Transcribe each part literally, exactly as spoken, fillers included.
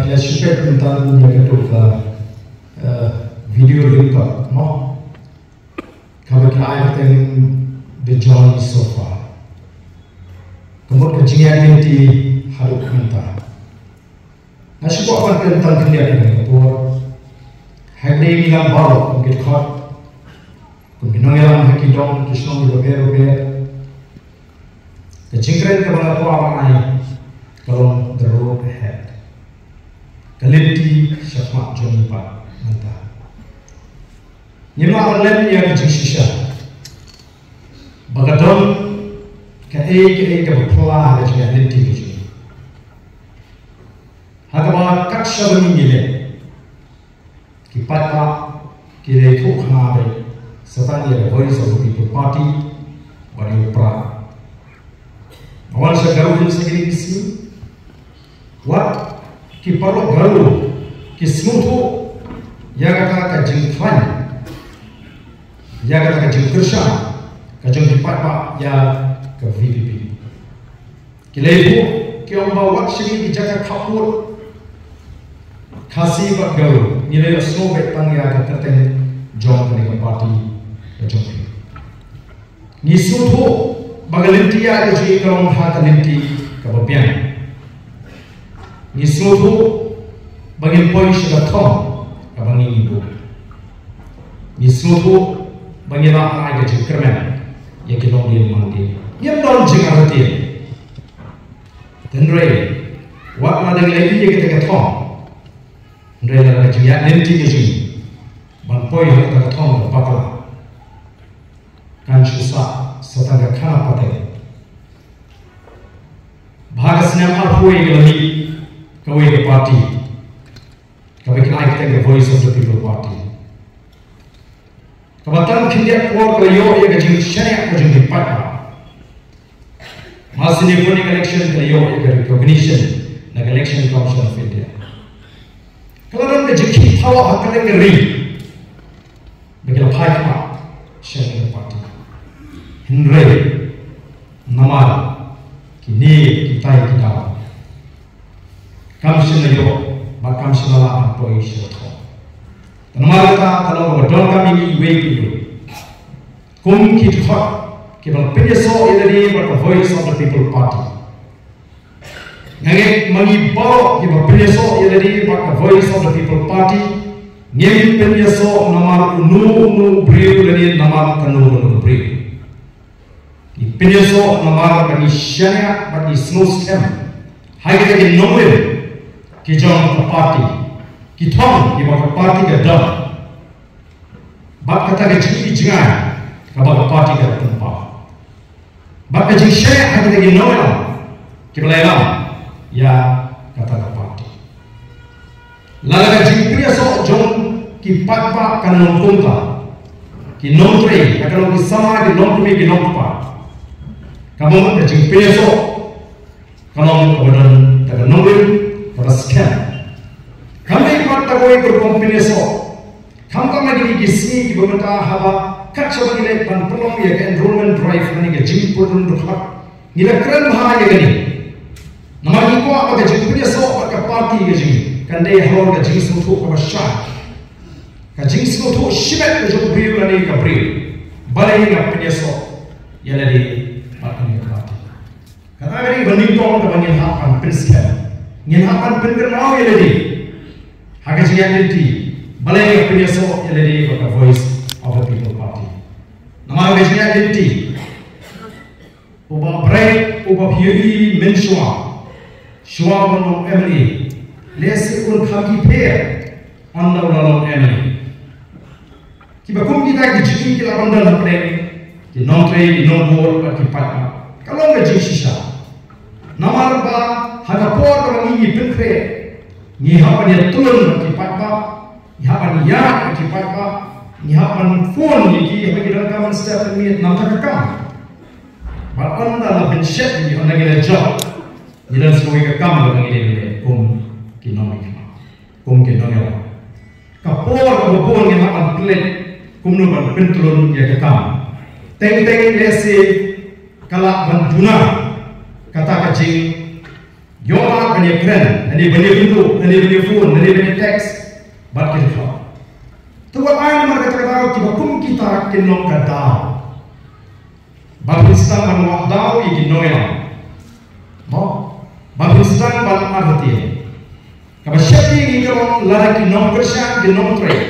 Nga shu peit mynta ïa katu ka, eh, video link up, mo. Kaba ki ai kyrteng The Journey So Far. Ka mut ka jingïaid lynti haduh mynta. Nga shu kwah ban kren tang khyndiat ïa kane ka por. Hynrei ngi lam baroh kum ki dkhot, kum ki nongïalam ha ki dong ki shnong kiba bapher bapher. Ka jingkren kaba nga kwah ban ai ka long The Road Ahead. Ka lynti shakhmat jong ngi pat mynta. Ngim lah ban leh ïa ka jingshisha ba ka don kaei kaei kaba phylla ha ka jingïaid lynti ka jong ngi. Ha kaba kat shaba ngi leh, ki paidbah ki la ïathuh khana beit sa tang ïa ka Voice of the People Party bad ïa u Prah. Nga wan sha Garo Hills ha kine ki sngi. Wat ki paralok Garo ki sngewthuh ïa kata ka jingkhlaiñ, ïa kata ka jingkyrshan ka jong ki paidbah ïa ka V P P. Ki la ïathuh, ki ong ba wat sha kine ki jaka khappud Khasi bad Garo ngi la ïohsngew beit tang ïa ka kyrteng jong kane ka party ka jong phi. Ngi sngewthuh ba ka lynti ïaid ka jong ngi ka long ha ka lynti kaba biang. Ngi sngewthuh ba ngin poi sha ka thong kaba ngi ngi buh. Ngi sngewthuh ba ngi lah ban ai ka jingkyrmen ïa ki longdien mandien. Ngim don jingartatien. Hynrei wat la dang ïa kata ka thong, hynrei la ka jingïaid lynti ka jong ngi ban poi ha kata ka thong ka bakla, kan shu sah sa tang ka khana pateng. Bad ha ka snem arphew wei ka la mih kawei ka party kaba ki la ai kyrteng ka Voice of the People Party. Kaba tang khyndiat por ka la ïoh ïa ka jingshaniah ka jong ki paidbah. Mar syn ïa ka election ka la ïoh ïa ka recognition na ka Election Commission of India. Ka la don ka jingkhih thaw ha ka leng ka ri ba ki la phai khmat sha ka party. Hynrei namar kine kitai ki daw kam shym la ïoh bad kam shym la lah ban poi sha ka thong. Namar kata ka long kaba donkam ïa ngi iwei pa iwei kum ki dkhot kiba pynïasoh ïa lade bad ka Voice of the People Party. Nga ngeit ma ngi baroh kiba pynïasoh ïa lade bad ka Voice of the People Party ngim pynïasoh namar uno uno u briew lane namar kano kano ka briew. Ngi pynïasoh namar ba ngi shaniah bad ngi sngewskhem ha kita ki nongrim ki jong ka party, ki thong kiba ka party ka don, bad kata ka jingïohi jngai kaba ka party ka pynpaw, bad ka jingshaniah ha kita ki nongrim kiba la ïalam ïa kata ka party. Lada ka jingpynïasoh jong ki paidbah kan long kumta, ki nongtrei, ka long ki samla, ki nongkmie, ki nongkpa, kaba mut ka jingpynïasoh ka long kaba don da ka nongrim kaba skhem. Kam dei pat da kawei ka rukom pynïasoh. Khamtam ha kine ki sngi kiba mynta haba kat shaba ngi leit ban pynlong ïa ka enrollment drive lane ka jingpynrung dkhot, ngi la kren bha ïa kane. Namar ngi kwah ba ka jingpynïasoh bad ka party ka jong ngi kan dei halor ka jingsngewthuh kaba shai, ka jingsngewthuh shimet ka jong u briew lane ka briew. Balei nga pynïasoh ïa lade bad kane ka party? Kata ka dei ba nyngkong kaba ngin hap ban pynskhem, ngin hap ban pynkynmaw ïa lade ha ka jingïaid lynti. Balei nga pynïasoh ïa lade bad ka Voice of the People Party? Namar ka jingïaid lynti, u Bah Bright uba phi ïohi mynshuwa, shuwa ban long M L A, lehse un kham ki pher ynda u la long M L A. Kiba kum kita ki jingim ki lah ban don hapdeng ki nongtrei, ki nongbud bad ki paidbah. Ka long ka jingshisha. Namar ba ha ka por kaba ngi ngi pynkhreh, ngi hap ban ïatylli bad ki paidbah, ngi hap ban ïaid bad ki paidbah, ngi hap ban phone ïa ki haba ki donkam ban step in miet namar ka kam. Bad ynda la pynshet ïa ngi, ynda ngi la jop, ngi don sa kawei ka kam kaba ngi dei ban leh kum ki nongmihkhmat, kum ki nongïalam. Ka por kaba bun ngin hap ban pynleit kumno ban pyntlun ïa ka kam. Teng teng lehse ka lah ban duna kata ka jing Ïoh lad ban ïakren, lane ban ïakynduh, lane ban ïaphone, lane ban ïatext bad ki dkhot. Te wat ai namar kata ka daw kiba kum kita kin long ka daw ba phin sdang ban wad daw ïa ki nongïalam. Mo, ba phin sdang ban artatien. Kaba sheptieng ïa ngi ka long lada ki nongkyrshan, ki nongtrei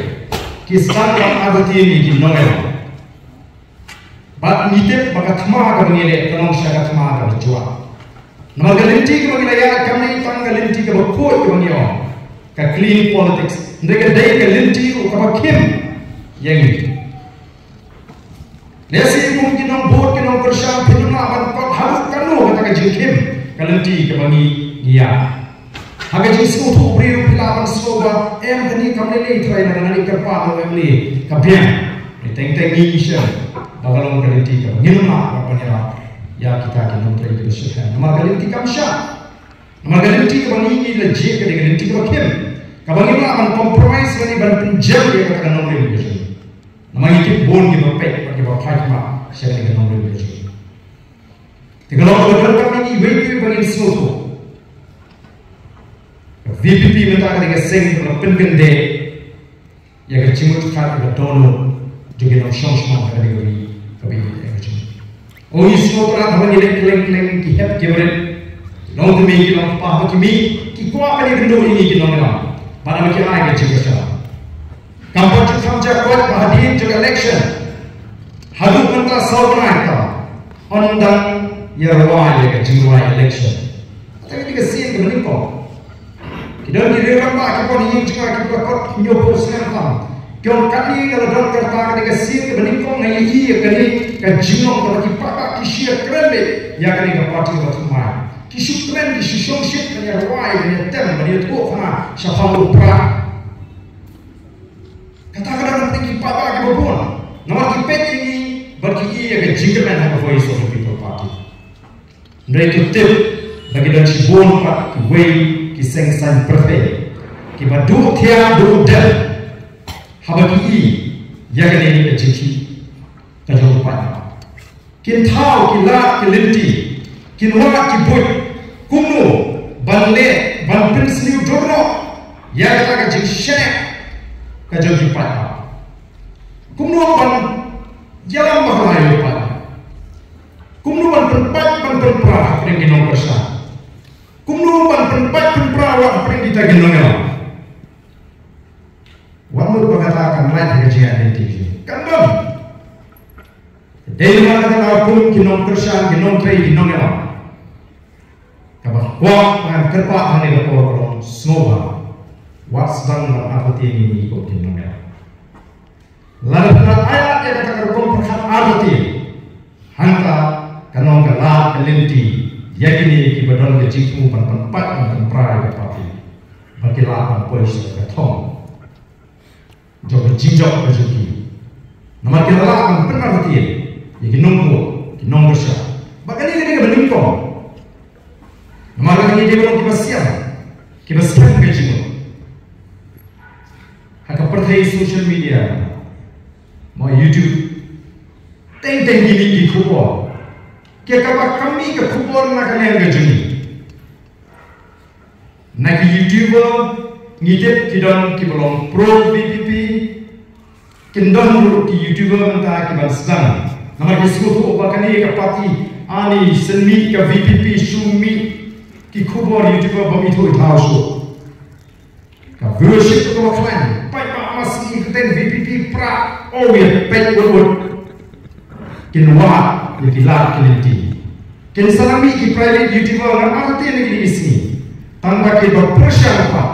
ki sdang ban artatien ïa ki nongïalam. Bad ngi tip ba ka thma kaba ngi leh ka long sha ka thma kaba jwat. Namar ka lynti kaba ngi la ïaid kam dei tang ka lynti kaba khuid kaba ngi ong ka clean politics. Hynrei ka dei ka lynti ruh kaba khim ïa ngi. Lehse kum ki nongbud, ki nongkyrshan, phin ym lah ban kot haduh katno kata ka jingkhim ka lynti kaba ngi, ngi ïaid. Ha ka jingsngewthuh briew phi lah ban sngew ba em, kane kam lei lei, trai, lada nga leit kyrpad ïa u M L A ka biang. Teng teng ngi shem ba ka long ka lynti kaba ngim lah ban ïarap ïa kita ki nongtrei kiba shitrhem namar ka lynti kam shah. Namar ka lynti kaba ngi, ngi la jied ka dei ka lynti kaba khim, kaba ngim lah ban compromise lane ban pynjem ïa kata ka nongrim ka jong ngi. Namar ngi tip bun kiba peit bad kiba phai khmat sha kane ka nongrim ka jong ngi. Te ka long kaba donkam ïa ngi iwei pa iwei ba ngin sngewthuh. Ka V P P mynta ka dei ka seng kaba pynkyndit ïa ka jingmut jingpyrkhat, ïa ka dohnud jong ki nongshong shnong ha kane ka ri, ka ri ïa ka jingmut. O ngi sngewtynnat haba ngi leit kylleng kylleng ki hep ki barit, ki longkmie ki longkpa, haba ki mih ki kwah ban ïakynduh ïa ngi ki nongïalam bad haba ki ai ka jingkyrshan. Kam pat ju kham ja koit ba hadien jong ka election haduh mynta saw bnai tam, ym dang ïa rwai ïa ka jingrwai election. Kata ka dei ka sien kaba nyngkong. Ki don ki riew rangbah ki pon ïing jong nga kiba la kot hynñiewphew snem tam. Ki ong kane ka la don ka rta, ka dei ka sien kaba nyngkong nga ïohi ïa kane ka jinglong kaba ki paidbah ki shu ïakren beit ïa kane ka party kaba thymmai. Ki shu kren, ki shu shongshit ban ïa rwai, ban ïa tem, ban ïa tuh khana shaphang u prah. Kata ka dang hapdeng ki paidbah kiba bun. Namar ki peit ïa ngi bad ki ïohi ïa ka jingkmen ha ka Voice of the People Party. Hynrei to tip ba ki don shibun pat kiwei ki seng saiñ pyrthei kiba duh thiah duh dep haba ki ïohi ïa kane ka jingkhih ka jong u paidbah. Kin thaw ki lad ki lynti, kin wad ki buit kumno ban leh ban pynsniew dur noh ïa kata ka jingshaniah ka jong ki paidbah. Kumno ban ïalam bakla ïa u paidbah. Kumno ban pynpait ban pynpra hapdeng ki nongkyrshan. Kumno ban pynpait pynpra wat hapdeng kita ki nongïalam. Wat mut ba kata kan lait ha ka jingïaid lynti jong ngi. Kan don. Dei namar kata ka kum ki nongkyrshan, ki nongtrei, ki nongïalam, kaba kwah ban kyrpad ha kane ka por ka long sngewbha wat sdang ban artatien ïa ngi kum ki nongïalam. Lada phi la ailad ïa kata ka rukom pyrkhat artatien, hangta kan long ka lad ka lynti ïa kine kiba don ka jingthmu ban pynpait ban pynpra ïa ka party ba ki lah ban poi sha ka thong jong ka jingjop ka jong ki. Namar ki la lah ban pynartatien ïa ki nongbuh, ki nongkyrshan. Ba kane ka dei kaba nyngkong. Namar kane dei ba long kiba siam, kiba skhem ka jingmut. Ha ka pyrthei social media, mo YouTube, teng teng ki mih ki khubor. Ki kaba kam mih ka khubor na ka liang ka jong ngi. Na ki YouTuber ngi tip ki don kiba long pro V P P. Kin don ruh ki YouTuber mynta kiban sdang namar ki sngewthuh ba kane ka party ani shen mih ka V P P shu mih ki khubor YouTuber bym ithuh ithaw shuh. Ka viewership ka ba khlaiñ, paidbah ma sngi kyrteng V P P prah, o ïa peit wut wut. Kin wad ïa ki lad ki lynti. Kin sa la mih ki private YouTuber ngan artatien ïa ki sngi. Tang ba ki ba pyrshang pat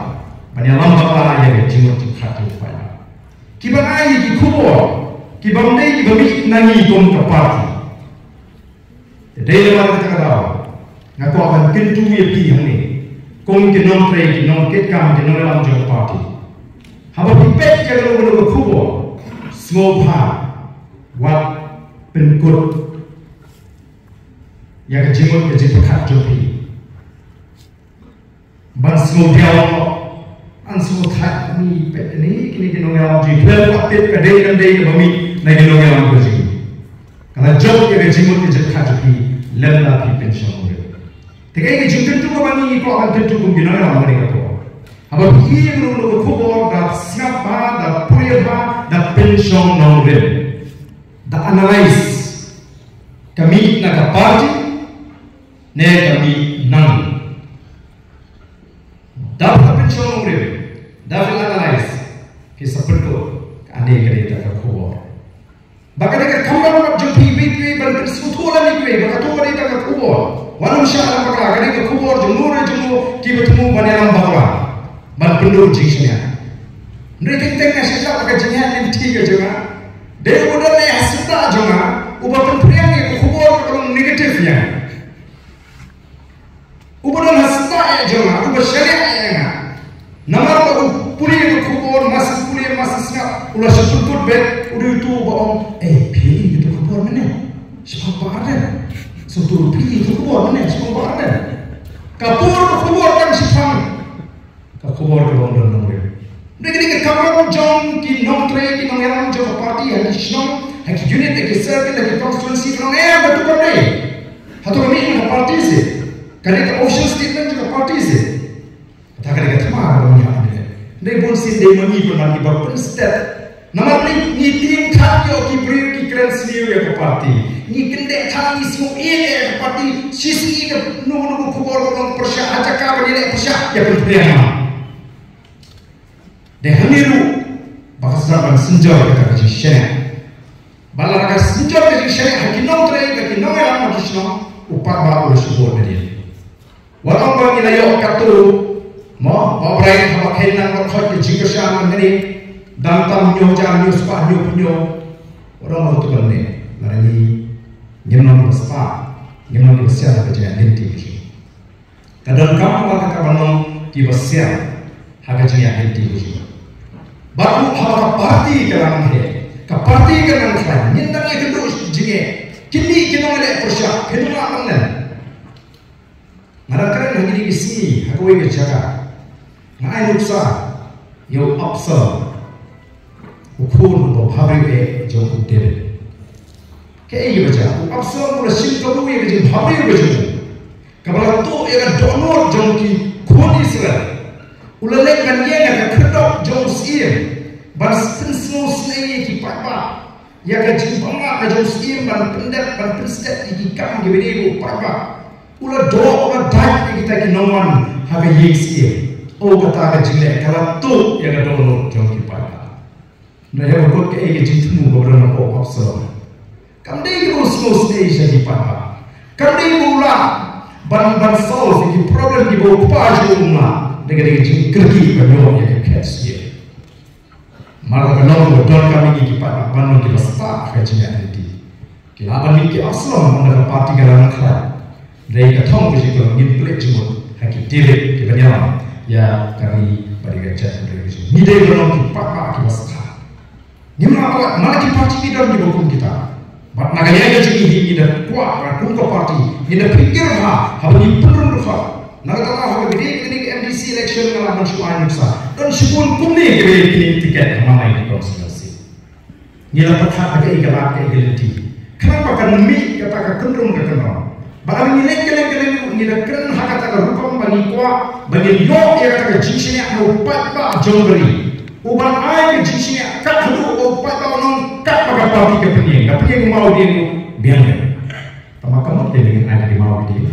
ban ïalam bakla ïa ka jingmut jingpyrkhat jong ki paidbah. Kiban ai ïa ki khubor kiba ym dei kiba mih na ngi kum ka party. Te dei namar kata ka daw nga kwah ban kyntu ïa phi hangne kum ki nongtrei, ki nongkitkam, ki nongïalam jong ka party. Haba phi peit ïa kano kano ka khubor, sngewbha wat pynkut ïa ka jingmut ka jingpyrkhat jong phi. Ban sngewdiaw noh, ban sngewthait, ni peit kine, kine ki nongïalam jong ngi, khlem pat tip ka dei kam dei kaba mih na ki nongïalam ka jong ngi. Ka la jop ïa ka jingmut ka jingpyrkhat jong phi lem la phi pynshong rit. Te kaei ka jingkyntu kaba ngi kwah ban kyntu kum ki nongïalam ha kane ka por? Haba phi ïohi ruh ïa ka khubor, da sngap bha, da pule bha, da pynshong nongrim. Da analyze. Ka mih na ka party ne ka mih na ngi. Da pynshong nongrim, da analyze, phi sa pyrkhat kane ka dei kata ka khubor. Ba ka dei ka kamram jong phi, phi, phi ban pynsngewthuh lem ïa kiwei ba kato ka dei kata ka khubor. Wat nym shah lam bakla, ka dei ka khubor jong no re jong no, kiba thmu ban ïalam bakla, ban pynduh jingshaniah. Hynrei teng teng nga sngewthuh ba ka jingïaid lynti ka jong nga, dei uba don ha senta jong nga, uba pynphriang ïa ka khubor kaba long negative ïa nga. Uba don ha senta jong nga, uba shaniah ïa nga. Namar ba u pule ka khubor, masi pule, masi sngap, u la shu pynkut beit, u dei uto uba ong, "Eh, phi ïohi ïa ka khubor mynne? Shaphang Bah Ardent." Sa uto, "Phi ïohi ïa ka khubor mynne? Shaphang Bah Ardent." Ka por ka khubor kan shaphang. Ka khubor ka long don nongrim. Dei ka dei ka kamram jong ki nongtrei, ki nongïalam jong ka party ha ki shnong, ha ki unit, ha ki circle, ha ki constituency, ka long, eh, hato ka dei, hato ka mih na ka party seh? Ka dei ka official statement jong ka party seh? Kata ka dei ka thma ka long ïa ka dei. Dei bun sien dei ma ngi pynban kiba pynstet. Namar ngi, ngi tieng than ïa ki briew ki kren sniew ïa ka party. Ngi kyndit than, ngi sngew ïeit ïa ka party. Shisngi ka no no ka khubor ka long pyrshah, ha jaka ba ngi leh pyrshah, ïa pynpyrshah. Dei hangne ruh ba ka sdang ban synjor ïa ka jingshaniah. Ba la ka synjor ka jingshaniah ha ki nongtrei, ha ki nongïalam, ha ki shnong, u paidbah u la shu bud nadien. Wat ong ba ngi la ïoh katto, mo, ba u Bright haba kheiñ nang ba khot ka jingkyrshan hangne, dang tam hynñiew hajar hynñiew spah hynñiewphew hynñiew. Wat ong ba katto katne, lada ngi, ngim long kiba spah, ngim long kiba sian ha ka jingïaid lynti ka jong ngi. Ka donkam ba kata ban long kiba sian ha ka jingïaid lynti ka jong ngi. Bad ruh haba ka party ka nang heh, ka party ka nang khlaiñ, ngin dang ïakynduh jingeh, kine ki nongleh pyrshah, phin ym lah ban len. Nga dang kren ha kine ki sngi ha kawei ka jaka. Nga ai nuksa ïa u Absalom, u khun uba bhabriew eh jong u David. Kaei kaba jia? U Absalom u la shim kabu ïa ka jingbhabriew ka jong u, kaba la tuh ïa ka dohnud jong ki khun Israel. U la leit ban ïeng ha ka khyrdop jong u syiem ban pynsngewsynei ïa ki paidbah, ïa ka jingbymman ka jong u syiem, ban pyndep, ban pynstet ïa ki kam kiba dei bad u paidbah. U la doh, u la dait ïa kita ki nongwan ha ka ïing syiem. O, kata ka jingleh ka la tuh ïa ka dohnud jong ki paidbah. Hynrei haba kut, kaei ka jingthmu kaba don ha u Absalom? Kam dei kaba u sngewsynei sha ki paidbah. Kam dei ba u lah ban, ban solve ïa ki problem kiba u kpa jong u u lah. Dei ka, dei ka jingkyrkieh ban ïoh ïa ka khet syiem. Namar kata ka long ba donkam ïa ngi ki paidbah ban long kiba stad ha ka jingïaid lynti. Ki lah ban mih ki Absalom ynda ka party ka la nang khlaiñ. Dei ka thong ka jong ka, ngin pynleit jingmut ha ki David kiban ïalam ïa ka ri bad ïa ka jaitbynriew ka jong ngi. Ngi dei ban long ki paidbah kiba stad. Ngim lah ban, mana ki party ki don kiba kum kita. Bad na ka liang ka jong ngi hi, ngi da kwah ba kum ka party ngin da pynker bha haba ngi pynrung dkhot. Na kata ka daw, haba dei kane ka M D C election, nga lah ban shu ai nuksa, don shibun kumne kiba ïoh ïa kine ki ticket ha man la ki constituency. Ngi la pyrkhat ha kaei ka lad, kaei ka lynti, khnang ba kan mih kata ka kynrung ka kynrong. Bad haba ngi leit kylleng kylleng ruh, ngi da kren ha kata ka rukom ba ngi kwah ba ngin ïoh ïa kata ka jingshaniah na u paidbah jong ka ri. U ban ai ka jingshaniah kat haduh ba u paidbah un ong kat ba ka party ka pynïeng, ka pynïeng u maw dieng ruh biang. Tangba ka mut te ngin ai ka maw dieng,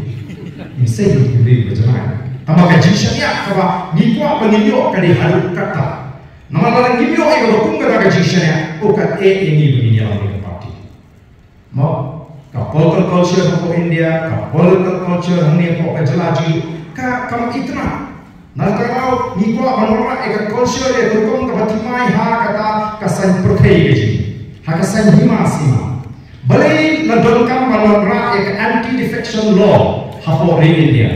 ngin sei ïa ki briew ba janai. Tangba ka jingshaniah kaba ngi kwah ba ngin ïoh ka dei haduh katta. Namar lada ngim ïoh ïa kaba kum kata ka jingshaniah, o, kat eh ïa ngi ba ngin ïalam ïa ka party. Mo, ka political culture hapoh India, ka political culture hangne hapoh ka jylla jong ngi, ka kam itynnad. Na kata ka daw ngi kwah ban wanrah ïa ka culture, ïa ka rukom kaba thymmai ha kata ka saiñ pyrthei ka jong ngi, ha ka saiñ hima sima. Balei la donkam ban wanrah ïa ka anti defection law hapoh ri India?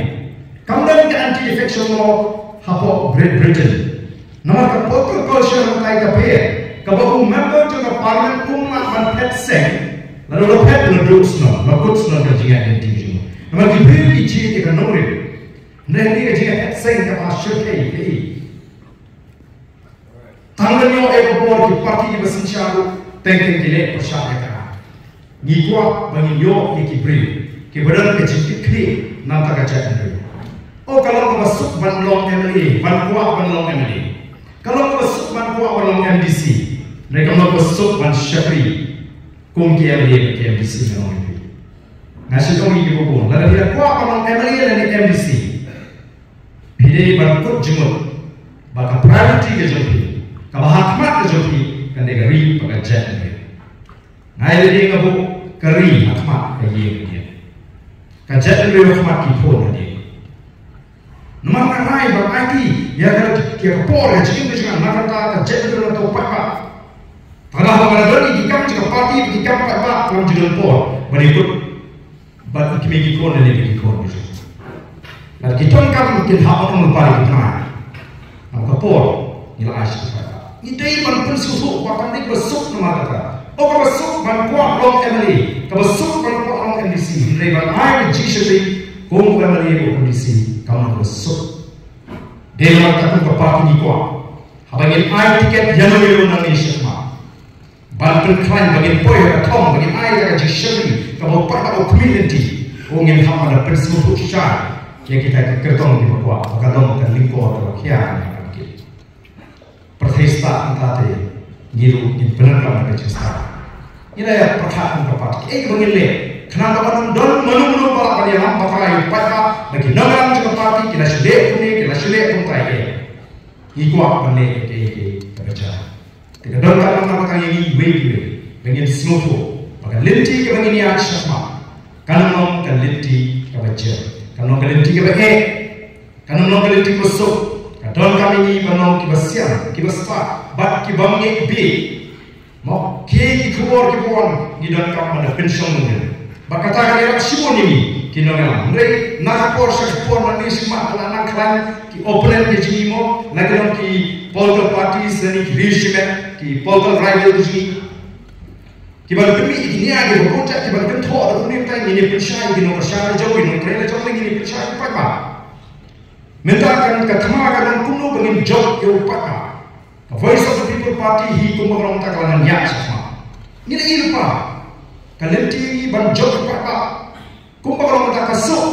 Kam don ka anti defection law hapoh Great Britain. Namar ka political culture hangtai ka pher, kaba u member jong ka parliament um lah ban phet seng. Lada u la phet, u la duh shnong, u la kut shnong ka jingïaid lynti jong u. Namar ki briew ki jied ïa ka nongrim. Hynrei hangne ka jingïaphet seng kaba shyrkhei kaei? Tang ban ïoh ïa ka bor, ki party kiba synshar ruh teng teng ki leh pyrshah ïa ka. Ngi kwah ba ngin ïoh ïa ki briew kiba don ka jingkitkhlieh, Namar ka jaitbynriew. O, ka long kaba suk ban long M L A, ban kwah ban long M L A. Ka long kaba suk ban kwah ban long M D C. Hynrei kam long kaba suk ban shakri kum ki M L A, ki M D C, nga ong ïa phi. Nga shu ong ïa phi, lada phi kwah ban long M L A lane M D C, phi dei ban kut jingmut ba ka priority ka jong phi, kaba ha khmat ka jong phi, kan dei ka ri bad ka jaitbynriew. Nga ïa lade nga buh ka ri ha khmat, ka ïing ka sem. Ka jaitbynriew ha khmat, ki khun hadien. Namar nga ai ba ai ki ïa ka, ïa ka por, ïa ka jingim ka jong nga, namar kata ka jaitbynriew nangta u paidbah. Te lada haba nga don ïa ki kam jong ka party, ki kam paidbah, kam jingdon por ban ïakut bad ki kmie ki khun, lane ki khun ki jong. Lada ki donkam, kin hap ban ong lypa ïa ki tnat. Namar ka por ngi la ai sha ki paidbah. Ngi dei ban pynsngewthuh ba kam dei kaba suk namar kata. O, kaba suk ban kwah long M L A, kaba suk ban kwah long M D C, hynrei ban ai ka jingshakri kum u M L A, kum u M D C, kam long kaba suk. Dei namar kata kum ka party ngi kwah, haba ngin ai tiket ïa uno uno na ngi, sha khmat, ban pynkhlaiñ ba ngin poi ha ka thong, ba ngin ai ïa ka jingshakri kaba u paidbah u khmih lynti. O, ngin hap ban da pynsngewthuh shai ïa kita ki kyrtong kiba kwah ba ka long ka lyngkor kaba khia ïa ka pyrthei stad. Nangta te ngi ruh ngin pyndonkam da ka jingstad. Ngi la ïa pyrkhat kum ka party, kiei kiba ngin leh khnang ba kan ym don mano mano ba lah ban ïalam bata ïa u paidbah, ba ki nongïalam jong ka party ki la shu leh kumne, ki la shu leh kumta, ïa. Ngi kwah ban leh ïa kiei kiei kaba jia. Te ka donkam namar kata ïa ngi iwei pa iwei ba ngin sngewthuh ba ka lynti kaba ngin ïaid shakhmat kan long ka lynti kaba jia, kan long ka lynti kaba eh, kan long ka lynti kaba suk. Ka donkam ïa ngi ban long kiba sian, kiba stad bad kiba ngeit bieit. Mo, kiei ki khubor kiba wan, ngi donkam ban da pynshong nongrim. Bad kata ka dei ïarap shibun ïa ngi ki nongïalam. Hynrei na ka por sha ka por, nangne shakhmat la nang khlaiñ ki opponent ki jong ngi, mo, la ki long ki political parties lane ki riew shimet, ki political rival ki jong ngi, kiban pynmih ïa ki nia kiba bun jait, kiban kynthoh da kumne, mynta ngin ïa pynshai ïa ki nongkyrshan la jong, ki nongtrei la jong, ngin ïa pynshai ïa ki paidbah. Mynta kan ka thma ka long kumno ba ngin jop ïa u paidbah. Ka Voice of the People Party hi kumba ka long mynta ka la nang ïaid shakhmat. Ngi la ïohi lypa ka lynti ban jop ïa u paidbah. Kumba ka long mynta ka suk.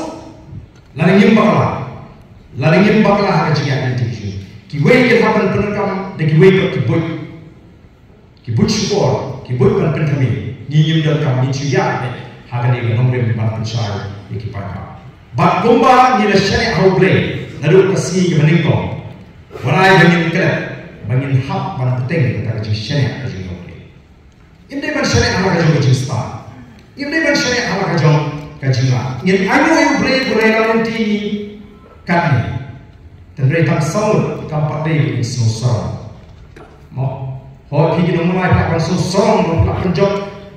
Lada ngim bakla, lada ngim bakla ha ka jingïaid lynti, kiwei kin hap ban pyndonkam da kiwei pat ki buit. Ki buit shukor, ki buit ban pynthymmai. Ngi ngim donkam, ngin shu ïaid beit ha kane ka nongrim ban pynshai ïa ki paidbah. Bad kumba ngi la shaniah ha U Blei naduh ka sngi kaba nyngkong, wat ai ba ngin klet, ba ngin hap ban bteng kata ka jingshaniah ka jong U Blei. Ngim dei ban shaniah ha la ka jong ka jingstad. Ngim dei ban shaniah ha la ka jong ka jinglad. Ngin ainguh ïa U Blei ba u la ïalam lynti ngi katne. Hynrei tang saw ngut kam pat dei ban sngewsarong. Mo, hooid, phi ki nongmulai phi lah ban sngewsarong, phi lah ban jop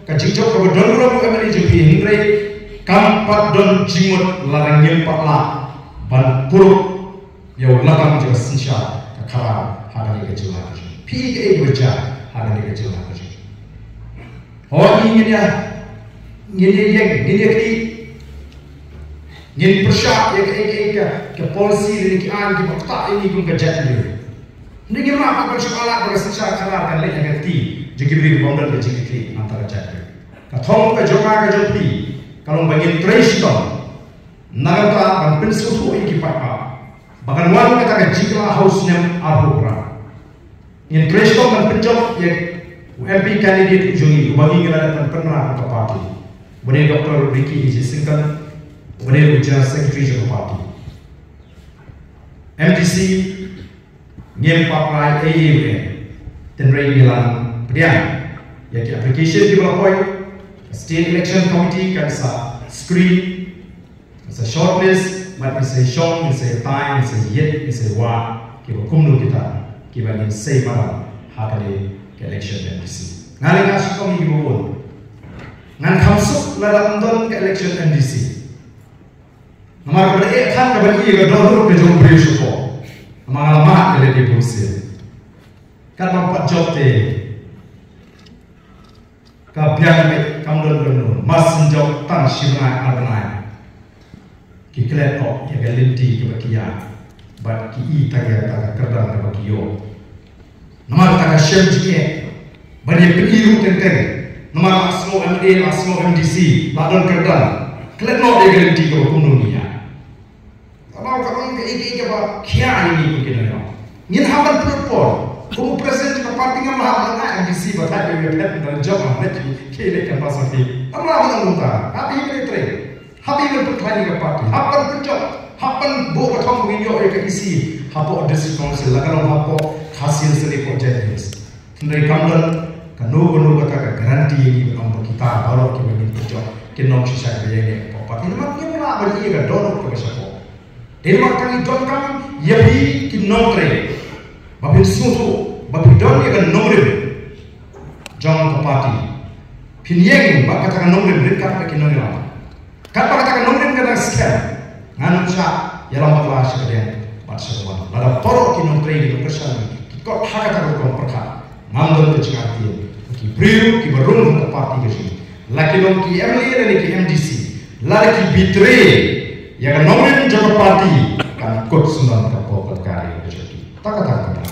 ka jingjop kaba don ruh u M L A jong phi, hynrei kam pat don jingmut lada ngim pat lah ban kurup ïa u lakam jong ka synshar ka khadar ha kane ka jylla ka jong phi. Kaei kaba jia ha kane ka jylla ka jong phi? Hooid, ngin ïa, ngin ïa ïeng, ngin ïa khih, ngin pyrshah ïa kaei kaei ka, ka policy lane ki aiñ kiba ktah ïa ngi kum ka jaitbynriew. Hynrei ngim lah ban shu ailad ba ka synshar khadar kan leit ha ka kti jong ki briew kibym don ka jingkitkhlieh namar ka jaitbynriew. Ka thong ka jong nga ka jong phi ka long ba ngin trei shitom na ka bynta ban pynsngewthuh ïa ki paidbah ba kan wan kata ka jingkylla ha u snem arphew phra. Ngin trei shitom ban pynjop ïa u M P candidate u jong ngi uba ngi la dep ban pynbna ha ka party, uba dei Doctor Ricky A J Syngkon, uba dei u General Secretary jong ka party. M D C ngim pat rai ei ei ruh. Hynrei ngi la pdiang ïa ki application kiba la poi. Ka State Election Committee kan sa screen, kan sa shortlist, bad kan sa shong, kan sa tai, kan sa ïit, kan sa wad kiba kumno kita kiba ngin sei madan ha kane ka election M D C. Nga leh nga shu ong ïa kiba bun, ngan kham suk lada ym don ka election M D C. Namar kaba eh than kaba ïa ka dohnud ka jong u briew shapoh. Namar nga la mad ïa lade bun sien. Kat bym pat jop te ka biang beit, kam don don don. Mas syn jop tang shi bnai ar bnai ki klet noh ïa ka lynti kaba ki ïaid bad ki i tang ïa kata ka kyrdan kaba ki ïoh. Namar kata ka shem jingeh ban ïa pyni ruh teng teng. Namar la sngew M L A, la sngew M D C, la don kyrdan. Klet noh ïa ka lynti kaba kumno ngi ïaid. khia ïa ngi kum ki nongïalam. Ngin hap ban pynlut por. Kum u president jong ka party ngam lah ban ai M D C ba thait ïa phet ban jop ha met ki ki leh kan ba sa ki. Ngam lah ban ong kumta. Hap ïa ngi trei. Hap ïa ngi pynthait ïa ka party. Hap ban pynjop. Hap ban buh ka thong ba ngin ïoh ïa ka E C hapoh District Council la ka long hapoh Khasi Hills ne hapoh Jaintia Hills. Hynrei kam don kano kano kata ka guarantee ïa ngi ba ong ba kita baroh kiba ngin pynjop kin long shisha kiba ïaineh hapoh party. Namar ngim lah ban ïoh ïa ka dohnud kaba shapoh. Te namar kane donkam ïa phi ki nongtrei ba phin sngewthuh ba phi don ïa ka nongrim jong ka party. Phin ïeng bad kata ka nongrim ryngkat bad ki nongïalam. Katba kata ka nongrim ka dang skhem, ngan ym shah ïalam bakla sha ka diang bad sha ka wan. Lada baroh ki nongtrei ki nongkyrshan ki kot ha kata ka rukom pyrkhat, ngam don ka jingïathuh. Ki briew kiba rung ha ka party ka jong ngi, la ki long ki M L A lane ki M D C, lada ki betray ïa ka nongrim jong ka party, kan kut syndon ka por ka kari ka jong ki. Ta kata ka dang.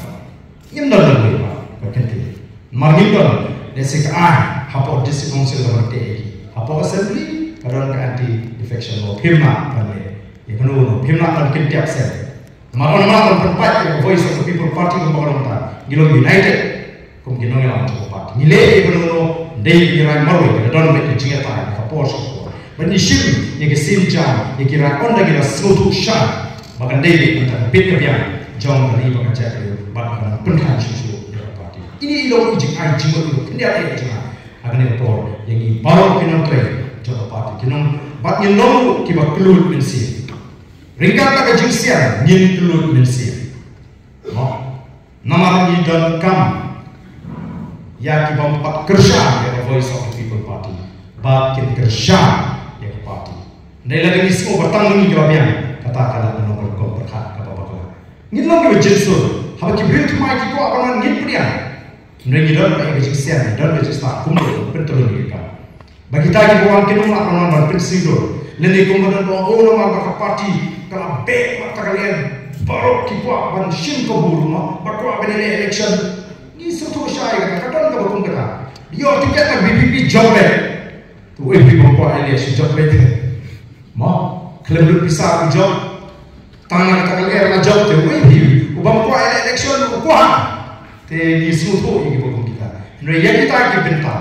Ngim don lawei ba ba kynthei. Namar ngim don lehse ka aiñ hapoh District Council kaba teh ïa ki. Hapoh Assembly ka don ka Anti Defection Law. Phim lah ban leh ïa kano kano, phim lah ban kyntiap seng. Namar ym lah ban pynpait ïa ka Voice of the People Party kumba ka long mynta. Ngi long united kum ki nongïalam jong ka party. Ngi leh ïa kano kano dei ïa ki rai marwei, ka don beit ka jingïatai ka por sha ka por. Ban ïashim ïa ki sienjam ïa ki rai ynda ngi la sngewthuh shai ba kan dei beit mynta ka bit ka biang jong ka ri bad ka jaitbynriew bad ka nang pynkheiñ shuh shuh ïa ka party. Ine i long i jingai jingmut iba khyndiat ïa ka jingmut ha kane ka por ïa ngi baroh ki nongtrei jong ka party, ki nong bad ngin long kiba kylluid mynsiem. Ryngkat bad ka jingsian ngin kylluid mynsiem. Mo. Namar ngi donkam ïa ki bym pat kyrshan ïa ka Voice of the People Party ba kin kyrshan ïa ka party. Hynrei lada ngi sngew ba tang ngi kiba biang, kata ka lah ban long ka rukom pyrkhat kaba bakla. Ngin long kiba jynjar haba ki briew thymmai ki kwah ban wan, ngin pdiang. Hynrei ngi don ba ïa ka jingsian, ngi don ka jingstad kumno ban pyntyllun ïa ka kam. Ba kita kiba wan kin ym lah ban wan ban pynsngewthuh. Lane kumba don ba ong, namar ba ka party ka la beh mat ka liang, baroh ki kwah ban shim kabu ruh, ba kwah ban ïaleh election. Ngi sngewthuh shai ïa kata, ka don kaba kum kata. Ïoh tiket na V P P, jop beit. Te uei phi bym kwah ïaleh, shu jop beit. Mo, khlem lut pisa u jop. Tang na kata ka lyer la jop te uei phi u bym kwah ïaleh election u kwah. Te ngi sngewthuh ïa kiba kum kita. Hynrei ïa kita ki bynta,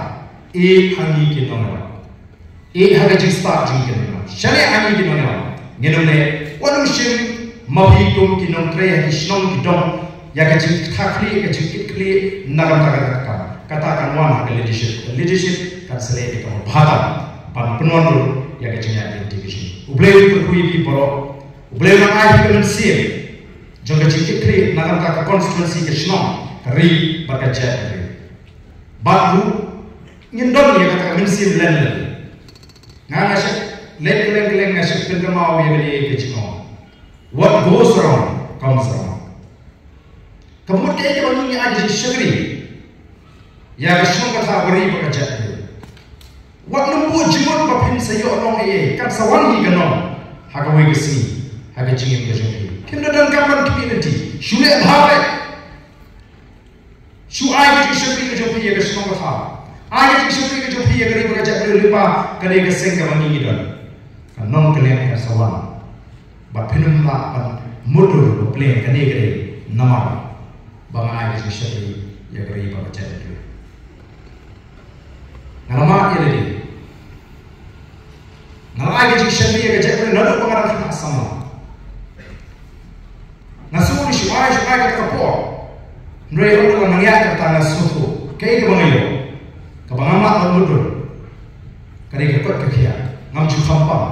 ïeit ha ngi ki nongïalam. Ïeit ha ka jingstad jong ngi ki nongïalam. Shaniah ha ngi ki nongïalam. Ngin ym leh, wat ym shim ma phi kum ki nongtrei ha ki shnong ki dong ïa ka jingkitkhlieh, ka jingkitkhlieh na ka bynta kata ka kam. Kata kan wan ha ka leadership. Ka leadership kan sa leh ïa ka mut bha tam ban pynwan ruh ïa ka jingïaid lynti ka jong ngi. U Blei un kyrkhu ïa phi baroh. U Blei un ai phi ka mynsiem jong ka jingkitkhlieh na ka bynta ka constituency, ka shnong, ka ri bad ka jaitbynriew. Bad ruh ngin don ïa kata ka mynsiem len len. Nga, nga shait leit kylleng kylleng, nga shait pynkynmaw ïa kane ka jingong. What goes around comes around. Ka mut kaei kaba ngi ngi ai ka jingshakri ïa ka shnong ka thaw, ka ri bad ka jaitbynriew. Wat nym buh jingmut ba phin sa ïoh nong ei ei, kan sa wan hi ka nong ha kawei ka sngi ha ka jingim ka jong phi. Phim da donkam ban khmih lynti, shu leh bha beit. Shu ai ka jingshakri ka jong phi ïa ka shnong ka thaw. Ai ka jingshakri ka jong phi ïa ka ri bad ka jaitbynriew lyngba kane ka seng kaba ngi ngi don. Ka nong ka liang kan sa wan. Bad phin ym lah ban mutdur ba pleng kane ka dei namar ba nga ai ka jingshakri ïa ka ri bad ka jaitbynriew. Nga la mad ïa lade. Nga la ai ka jingshakri ïa ka jaitbynriew naduh ba nga dang khynnah samla. Nga sngewthuh shu ai shu ai kata ka por. Hynrei ynda la nang ïaid kata nga sngewthuh kaei kaba nga ïoh, kaba nga mad ban mutdur, ka dei ka koit ka khiah. Ngam ju kham pang.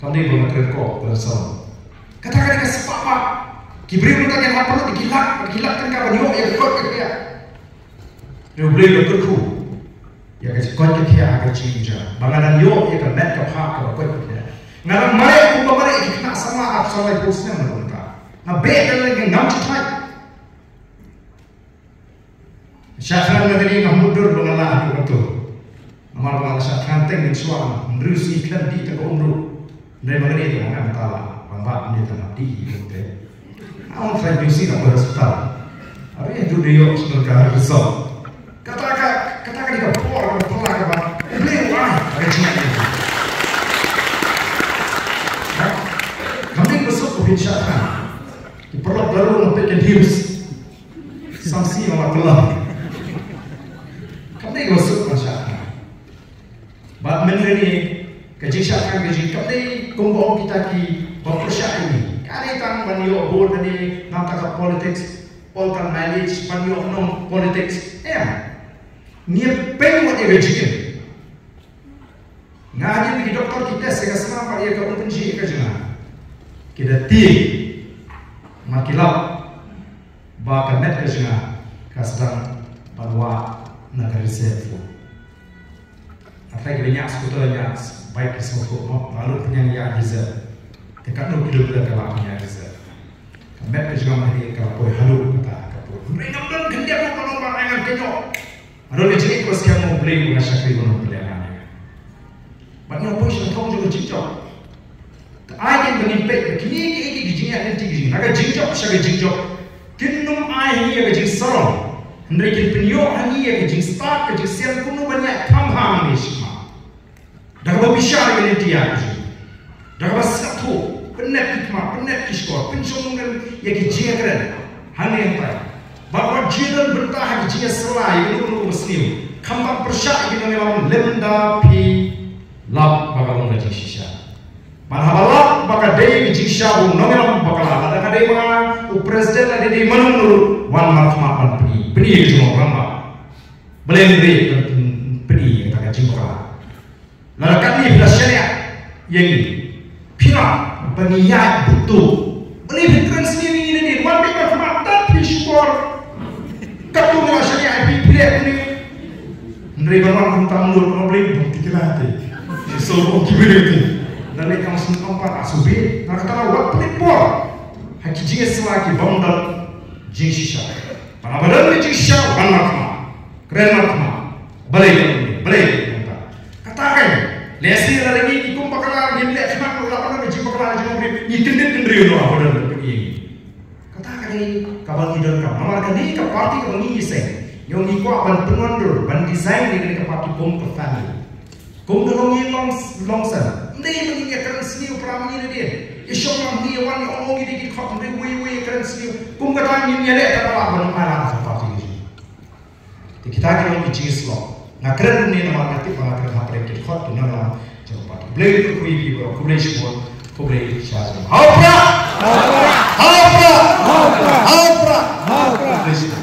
Kam dei ba nga kren kop kren salon. Kata ka dei ka spah mad. Ki briew mynta ki hap pynlut ki lak ki lak tyngka ban ïoh ïa ka koit ka khiah. Hynrei U Blei u la kyrkhu ïa ka jingkoit ka khiah ha ka jingim jong nga ba nga dang ïoh ïa ka met ka phad kaba koit ka khiah. Nga dang mareh kumba mareh ïa ki khynnah samla arphew san laiphew snem na ka bynta. Nga beh da lade, ngam ju thait. Shah khlem na kane nga mutdur ba nga lah haduh katto. Namar ba nga la shah khlem teng mynshuwa, hynriew sngi khlem dih tang ka um ruh. Hynrei ma kane te nga ngam tala, ba nga bah mynne te nga dih ïa ka um te. Nga ong trai hynriew sngi nga poi hospital. Are haduh dei ïoh sdang ka result. Kata ka, kata ka dei ka por kaba phylla kaba U Blei u ai ha ka jingim. Ha? Kam dei ba suk ba phin shah khlem. Pynlong baru na peit ka news. Samsi ong la kylla. Kam dei ka suk ban shah kha. Bad mynne ka jingshah kha ka jing kam dei kumba ong kita kiba pyrshah ïa ngi. Ka dei tang ban ïoh vote, ka dei namar ka politics, poll ka mileage, ban ïoh nong politics. Em. Ngi pynwad ïa ka jingim. Nga hadien ki doktor ki test ïa ka snam bad ïa ka umpynjih ïa ka jong nga. Ki da tieng. Mar ki lap ba ka met ka jong nga ka sdang ban wad na ka reserve. Nga tharai ki da ñiah scooter, ñiah bike ki sngewthuh mo, nga lut pynïang ïa reserve. Te katno kilometer ka la pynïang reserve. Ka met ka jong nga ma hi ka la poi haduh kata ka poi. Hynrei ngam don khyndiat ruh ka long ba ai ngan kynnoh. Nga don ka jingngeit ba skhem mo Blei ba nga shakri ba ngan pynlong ïa nga. Bad nga poi sha ka thong jong ka jingjop. Te ai kin ba ngin peit ba kine ki, ki, ki jingïaid lynti ki jing, na ka jingjop sha ka jingjop. Kin nym ai ha ngi ïa ka jingsarong. Hynrei kin pynïoh ha ngi ïa ka jingstad, ka jingsian kumno ban ïaid kham bha hangne shakhmat. Da kaba bishar ïa ka lynti ïa ka jong ngi. Da kaba sngewthuh, pynnet ki khmat, pynnet ki shkor, pynshong nongrim ïa ki jingïakren hangne hangtai. Bad wat ju don bynta ha ki jingïasylla ïa kano kano kaba sniew. Khamtam pyrshah ïa ki nongïalam lymda phi lap ba ka long ka jingshisha. Bad haba lap ba ka dei ka jingshisha ba u nongïalam bakla, lada ka dei ma nga u president, lada dei mano mano ruh, wan markhmat ban pyni, pyni ïa ka jingrangbah. Balei ngim ri ban pyni ïa kata ka jingbakla? Lada katne phi la shaniah ïa ngi, phi lap ba ngi ïaid bynta. Balei phi kren sniew ïa ngi nadien? Wan beit markhmat, tad phi shukor. Katto ngi la shaniah ïa phi, phi leh kumne. Hynrei ban wan kumta mut, ma Blei bym tikna te. So ong ki briew te. Lada leh kam sngewthuh pat, ah, shu beit. Nga kata la wat pynleit por ha ki jingïasylla ki bym don jingshisha. Bad haba don ka jingshisha, wan markhmat. Kren markhmat. Balei, balei, balei. Kata ka, lehse lada ngi kum bakla ngim leh khmat, la ban da ka jingbakla jong u briew, ngi kyndit hynriew noh ha ka don ka pyrthei. Kata ka dei kaba ngi donkam. Namar kane ka party kaba ngi ïaseng, ngi ong ngi kwah ban pynwandur, ban design ïa kane ka party kum ka family. Kum ka long ïing long, long seng. Ym dei ba ngin ïa kren sniew para ma ngi nadien. Ïa shong lang ngi ïa wan ïa ong ong ngi dei ki dkhot, ym dei, wei wei ïa kren sniew. Kum kata ngin ïa leh kata, lah ban ym ailad ha ka party. Te kita ki long ki jingïasyllok. Nga kren kumne namar nga tip ba nga kren hapdeng ki dkhot ki nongïalam jong ka party. U Blei u kyrkhu ïa phi baroh. Khublei shibun. Khublei shihajar nguh. Ha u Prah! Ha u Prah! Ha u Prah! Khublei shibun.